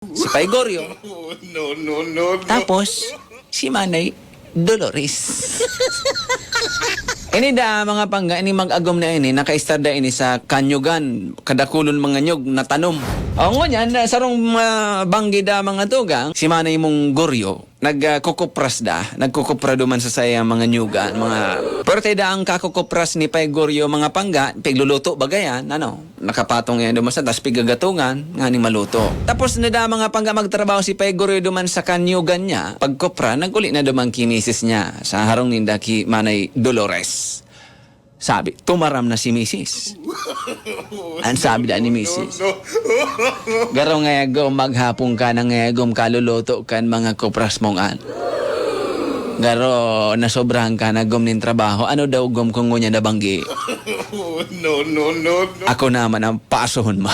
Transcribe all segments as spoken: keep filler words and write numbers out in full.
Si Pay Goryo. No, no, no, no. Tapos, si Manay Dolores. Ini da, mga pangga, ini mag-agom na ini, nakaistar da ini sa kanyugan, kadakulon mga nyug na tanom. O, ngunyan, sarong, ah, banggi da, mga tugang, si Manay mong Goryo, nag, ah, kukupras da, nagkukupra duman sa sayang mga nyugan, mga, pero tayo da ang kakukupras ni Pay Goryo, mga pangga, pigluluto ba gayan, ano? Nakapatong yan duman sa taas, pigagatungan, nganing maluto. Tapos na da, mga pangga, magtrabaho si Pay Goryo duman sa kanyugan niya. Pagkopra, nag-uli na duman ki misis niya, sa harong ninda ki Manay Dolores. Sabi, tumaram na si misis. Ang sabi da ni misis, "Garo ngayagom, maghapon ka na ngayagom, kaluluto kan mga kopras mong an." Garo, nasobrahan ka na gom nin trabaho. Ano daw gom kung ngunyan na banggi? No, no, no, no. Ako naman ang paasuhon mo.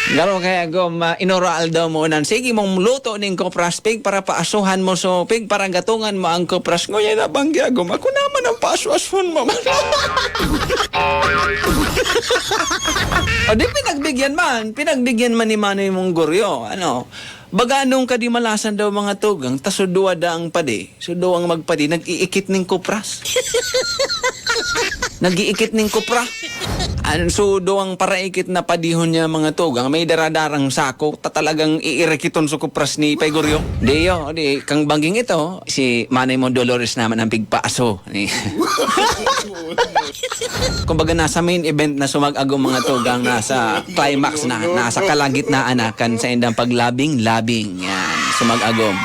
Garo kaya gom, ah, inoral daw mo nan, "Sige mong luto ning kopras, pig para paasuhan mo, so pig para gatungan mo ang kopras." Ngunyan na banggi agom. Ako naman ang paasuhon mo. O di pinagbigyan man, pinagbigyan man ni Manay mong Goryo, ano? Baga anong kadimalasan daw mga tugang, ta so duwa daang padi, so duwang magpadi, nag-iikit ning kupras. Nag-iikit ning kupra. An so duwang paraikit na padihon niya mga tugang, may daradarang sako, ta talagang iirikiton so kupras ni Pay Goryo. Di yo, di, kang bangging ito, si Manay mo Dolores naman ang pigpaaso. Kumbaga, nasa main event na sumag-agom mga tugang, nasa climax na, nasa kalagitnaan na kan saindang paglabing-labing. Yan, sumag-agom.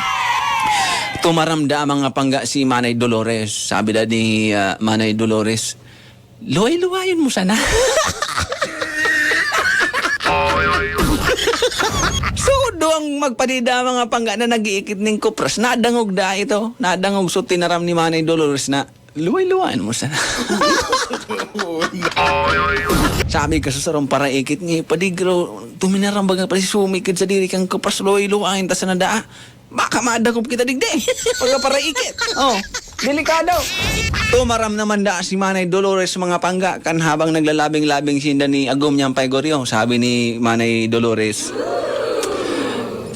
Tumaram da mga pangga si Manay Dolores. Sabi da ni, ah, Manay Dolores, "Luway-luwayon mo sana." So, duwang magpadida mga pangga na nag-iikit ning kupras. Nadangog da ito. Nadangog, so tinaram ni Manay Dolores na, "Luway-luwayan mo sana." Sabi ka sa sarong paraikit nga, "Padi, garo, tuminaram baga pa si sumikid sa diri kang kupras, luway-luwayan ta sana daa. Baka madakop kita digdi." Pagka paraikit. Oh, delikado. Tumaram naman da si Manay Dolores mga pangga, kan habang naglalabing-labing sinda ni agom niyang Pay Goryo. Sabi ni Manay Dolores,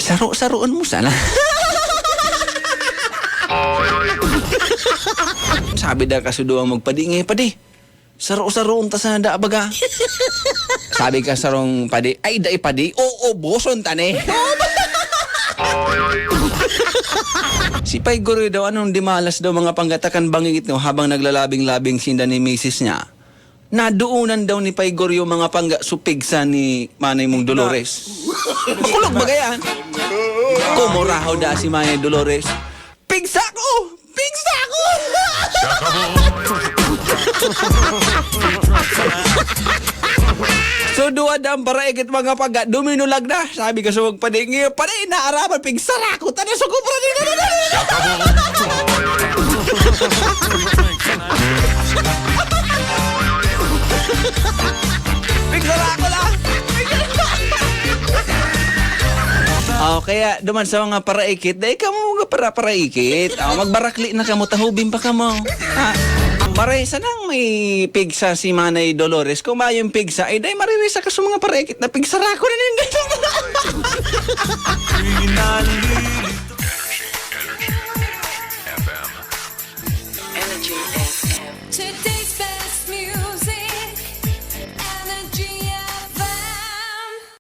"Saro-saroon mo sana." Sabi da ka sa duwang magpadi, "Nga, padi, saro-saroon ta sana da, baga." Sabi ka sarong padi, "Ay, dai padi, uuboson ta ni." Si Pay Goryo daw, anong dimalas daw mga pangga, ta kan banging ito, habang naglalabing-labing sinda ni misis niya, nadoonan daw ni Pay Goryo mga pangga so pigsa ni Manay mong Dolores. Makulog ba kaya? Kumurahaw da si Manay Dolores, "Pigsa ko! Pigsa ko!" So, duwa dang paraikit mga pangga, duminulag na. Sabi ka sa magpadi, "Nga, padi, naaraman, pigsara ko, tana sa kupra ni." Pigsara ko lang! O, kaya duman sa mga paraikit, dai kamo mga para-paraikit. O, magbarakli na kamo, tahubin pa kamo. Ha? Pare, sanang may pigsa si Manay Dolores. Kung mayong pigsa, ay dai maririsa ka sa mga paraikit na pigsara ko na ninda.